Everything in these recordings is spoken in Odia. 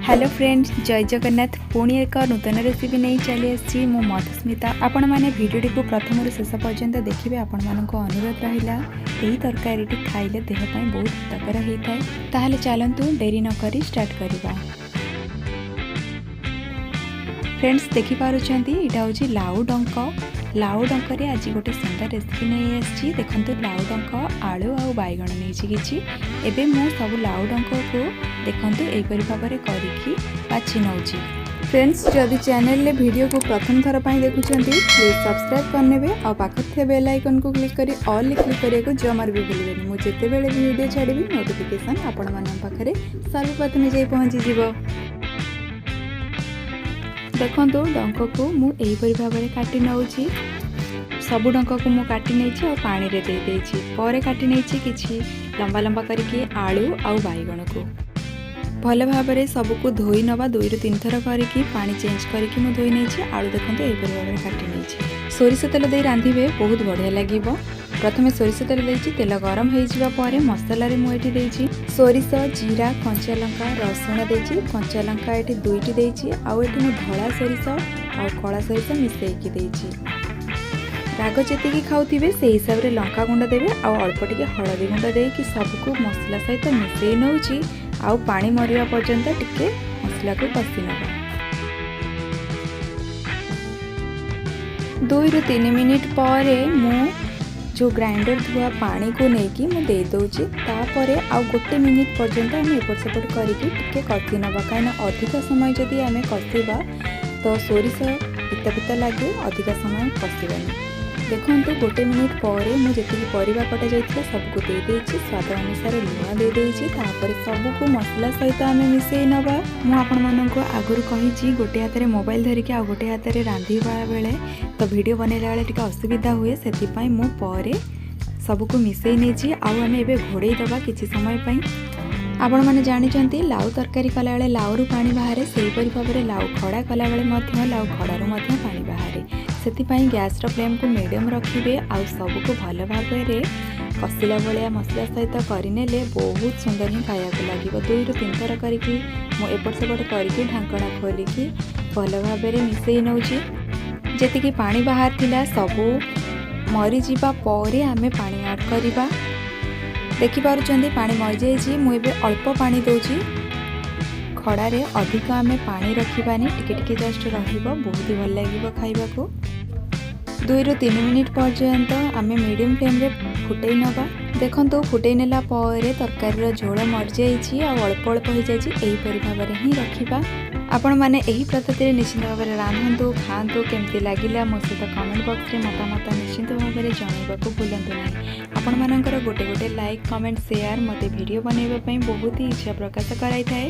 ହ୍ୟାଲୋ ଫ୍ରେଣ୍ଡସ୍, ଜୟ ଜଗନ୍ନାଥ। ପୁଣି ଏକ ନୂତନ ରେସିପି ନେଇ ଚାଲି ଆସିଛି ମୁଁ ମଧୁସ୍ମିତା। ଆପଣମାନେ ଭିଡ଼ିଓଟିକୁ ପ୍ରଥମରୁ ଶେଷ ପର୍ଯ୍ୟନ୍ତ ଦେଖିବେ, ଆପଣମାନଙ୍କୁ ଅନୁରୋଧ ରହିଲା। ଏହି ତରକାରୀଟି ଖାଇଲେ ଦେହ ପାଇଁ ବହୁତ ହିତକର ହେଇଥାଏ। ତାହେଲେ ଚାଲନ୍ତୁ, ଡେରି ନକରି ଷ୍ଟାର୍ଟ କରିବା। ଫ୍ରେଣ୍ଡସ୍, ଦେଖିପାରୁଛନ୍ତି, ଏଇଟା ହେଉଛି ଲାଉ ଡଙ୍କ। ଲାଉ ଡଙ୍କରେ ଆଜି ଗୋଟେ ସୁନ୍ଦର ରେସିପି ନେଇ ଆସିଛି। ଦେଖନ୍ତୁ, ଲାଉ ଡଙ୍କ, ଆଳୁ ଆଉ ବାଇଗଣ ନେଇଛି କିଛି। ଏବେ ମୁଁ ସବୁ ଲାଉ ଡଙ୍କକୁ ଦେଖନ୍ତୁ ଏହିପରି ଭାବରେ କରିକି ବାଛି ନେଉଛି। ଫ୍ରେଣ୍ଡସ୍, ଯଦି ଚ୍ୟାନେଲରେ ଭିଡ଼ିଓକୁ ପ୍ରଥମ ଥର ପାଇଁ ଦେଖୁଛନ୍ତି, ପ୍ଲିଜ୍ ସବସ୍କ୍ରାଇବ୍ କରିନେବେ ଆଉ ପାଖରେ ଥିବା ବେଲ୍ ଆଇକନ୍କୁ କ୍ଲିକ୍ କରି ଅଲ୍ରେ କ୍ଲିକ୍ କରିବାକୁ ଜମାରୁ ବି ଭୁଲିବେନି। ମୁଁ ଯେତେବେଳେ ବି ଭିଡ଼ିଓ ଛାଡ଼ିବି, ନୋଟିଫିକେସନ୍ ଆପଣମାନଙ୍କ ପାଖରେ ସର୍ବପ୍ରଥମେ ଯାଇ ପହଞ୍ଚିଯିବ। ଦେଖନ୍ତୁ, ଡଙ୍କକୁ ମୁଁ ଏହିପରି ଭାବରେ କାଟି ନେଉଛି। ସବୁ ଡଙ୍କକୁ ମୁଁ କାଟି ନେଇଛି ଆଉ ପାଣିରେ ଦେଇଦେଇଛି। ପରେ କାଟି ନେଇଛି କିଛି ଲମ୍ବା ଲମ୍ବା କରିକି ଆଳୁ ଆଉ ବାଇଗଣକୁ। ଭଲ ଭାବରେ ସବୁକୁ ଧୋଇ ନେବା। ଦୁଇରୁ ତିନି ଥର କରିକି ପାଣି ଚେଞ୍ଜ କରିକି ମୁଁ ଧୋଇ ନେଇଛି। ଆଳୁ ଦେଖନ୍ତୁ, ଏହିପରି ଭାବରେ କାଟି ନେଇଛି। ସୋରିଷ ତେଲ ଦେଇ ରାନ୍ଧିବେ, ବହୁତ ବଢ଼ିଆ ଲାଗିବ। ପ୍ରଥମେ ସୋରିଷ ତେଲ ଦେଇଛି। ତେଲ ଗରମ ହେଇଯିବା ପରେ ମସଲାରେ ମୁଁ ଏଠି ଦେଇଛି ସୋରିଷ, ଜିରା, କଞ୍ଚା ଲଙ୍କା, ରସୁଣ ଦେଇଛି। କଞ୍ଚା ଲଙ୍କା ଏଠି ଦୁଇଟି ଦେଇଛି ଆଉ ଏଠି ମୁଁ ଧଳା ସୋରିଷ ଆଉ କଳା ସୋରିଷ ମିଶାଇକି ଦେଇଛି। ରାଗ ଯେତିକି ଖାଉଥିବେ, ସେଇ ହିସାବରେ ଲଙ୍କା ଗୁଣ୍ଡ ଦେବେ ଆଉ ଅଳ୍ପ ଟିକେ ହଳଦୀ ଗୁଣ୍ଡ ଦେଇକି ସବୁକୁ ମସଲା ସହିତ ମିଶାଇ ନେଉଛି ଆଉ ପାଣି ମରିବା ପର୍ଯ୍ୟନ୍ତ ଟିକେ ମସଲାକୁ କଷି ନେବା। 2ରୁ 3 ମିନିଟ୍ ପରେ ମୁଁ ଯେଉଁ ଗ୍ରାଇଣ୍ଡର ଧୁଆ ପାଣିକୁ ନେଇକି ମୁଁ ଦେଇଦେଉଛି। ତାପରେ ଆଉ ଗୋଟେ ମିନିଟ୍ ପର୍ଯ୍ୟନ୍ତ ଆମେ ଏପଟ ସେପଟ କରିକି ଟିକେ କଷି ନେବା, କାହିଁକିନା ଅଧିକ ସମୟ ଯଦି ଆମେ କଷିବା ତ ସୋରିଷ ପିତା ପିତା ଲାଗେ। ଅଧିକା ସମୟ କଷିବାନି। ଦେଖନ୍ତୁ, ଗୋଟେ ମିନିଟ୍ ପରେ ମୁଁ ଯେତିକି ପରିବା କଟା ଯାଇଥିଲା ସବୁକୁ ଦେଇଦେଇଛି। ସ୍ୱାଦ ଅନୁସାରେ ଲୁଣ ଦେଇଦେଇଛି। ତାପରେ ସବୁକୁ ମସଲା ସହିତ ଆମେ ମିଶାଇ ନେବା। ମୁଁ ଆପଣମାନଙ୍କୁ ଆଗରୁ କହିଛି, ଗୋଟେ ହାତରେ ମୋବାଇଲ ଧରିକି ଆଉ ଗୋଟେ ହାତରେ ରାନ୍ଧିବା ବେଳେ ତ ଭିଡ଼ିଓ ବନେଇଲା ବେଳେ ଟିକେ ଅସୁବିଧା ହୁଏ। ସେଥିପାଇଁ ମୁଁ ପରେ ସବୁକୁ ମିଶାଇ ନେଇଛି ଆଉ ଆମେ ଏବେ ଘୋଡ଼େଇ ଦେବା କିଛି ସମୟ ପାଇଁ। ଆପଣମାନେ ଜାଣିଛନ୍ତି, ଲାଉ ତରକାରୀ କଲାବେଳେ ଲାଉରୁ ପାଣି ବାହାରେ। ସେହିପରି ଭାବରେ ଲାଉ ଖଡ଼ା କଲାବେଳେ ମଧ୍ୟ ଲାଉ ଖଡ଼ାରୁ ମଧ୍ୟ ପାଣି ବାହାରେ। ସେଥିପାଇଁ ଗ୍ୟାସ୍ର ଫ୍ଲେମ୍କୁ ମିଡ଼ିୟମ୍ ରଖିବେ ଆଉ ସବୁକୁ ଭଲ ଭାବରେ କଷିଲା ଭଳିଆ ମସଲା ସହିତ କରିନେଲେ ବହୁତ ସୁନ୍ଦର ହିଁ ଖାଇବାକୁ ଲାଗିବ। ଦୁଇରୁ ତିନି ଥର କରିକି ମୁଁ ଏପଟ ସେପଟ କରିକି ଢାଙ୍କଣା ଖୋଲିକି ଭଲ ଭାବରେ ମିଶାଇ ନେଉଛି। ଯେତିକି ପାଣି ବାହାରିଥିଲା, ସବୁ ମରିଯିବା ପରେ ଆମେ ପାଣି ଆଡ଼୍ କରିବା। ଦେଖିପାରୁଛନ୍ତି, ପାଣି ମରିଯାଇଛି। ମୁଁ ଏବେ ଅଳ୍ପ ପାଣି ଦେଉଛି। ଖଡ଼ାରେ ଅଧିକ ଆମେ ପାଣି ରଖିବାନି, ଟିକେ ଟିକେ ଜଷ୍ଟ ରହିବ, ବହୁତ ହି ଭଲ ଲାଗିବ ଖାଇବାକୁ। 2ରୁ 3 ମିନିଟ୍ ପର୍ଯ୍ୟନ୍ତ ଆମେ ମିଡ଼ିୟମ୍ ଫ୍ଲେମ୍ରେ ଫୁଟେଇ ନେବା। ଦେଖନ୍ତୁ, ଫୁଟେଇ ନେଲା ପରେ ତରକାରୀର ଝୋଳ ମରିଯାଇଛି ଆଉ ଅଳ୍ପ ଅଳ୍ପ ହୋଇଯାଇଛି। ଏହିପରି ଭାବରେ ହିଁ ରଖିବା। ଆପଣମାନେ ଏହି ପଦ୍ଧତିରେ ନିଶ୍ଚିନ୍ତ ଭାବରେ ରାନ୍ଧନ୍ତୁ, ଖାଆନ୍ତୁ। କେମିତି ଲାଗିଲା, ମୋ ସହିତ କମେଣ୍ଟ ବକ୍ସରେ ମତାମତ ନିଶ୍ଚିନ୍ତ ଭାବରେ ଜଣାଇବାକୁ ଭୁଲନ୍ତୁ ନାହିଁ। ଆପଣମାନଙ୍କର ଗୋଟେ ଗୋଟେ ଲାଇକ୍, କମେଣ୍ଟ, ସେୟାର ମୋତେ ଭିଡ଼ିଓ ବନାଇବା ପାଇଁ ବହୁତ ହି ଇଚ୍ଛା ପ୍ରକାଶ କରାଇଥାଏ।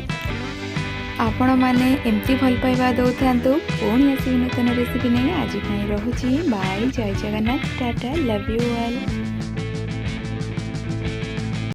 ଆପଣମାନେ ଏମିତି ଭଲ ପାଇବା ଦେଉଥାନ୍ତୁ। ପୁଣି ଆସିବି ନୂତନ ରେସିପି ନେଇ। ଆଜି ପାଇଁ ରହୁଛି। Bye, Jai Jagannath, tata, love you all.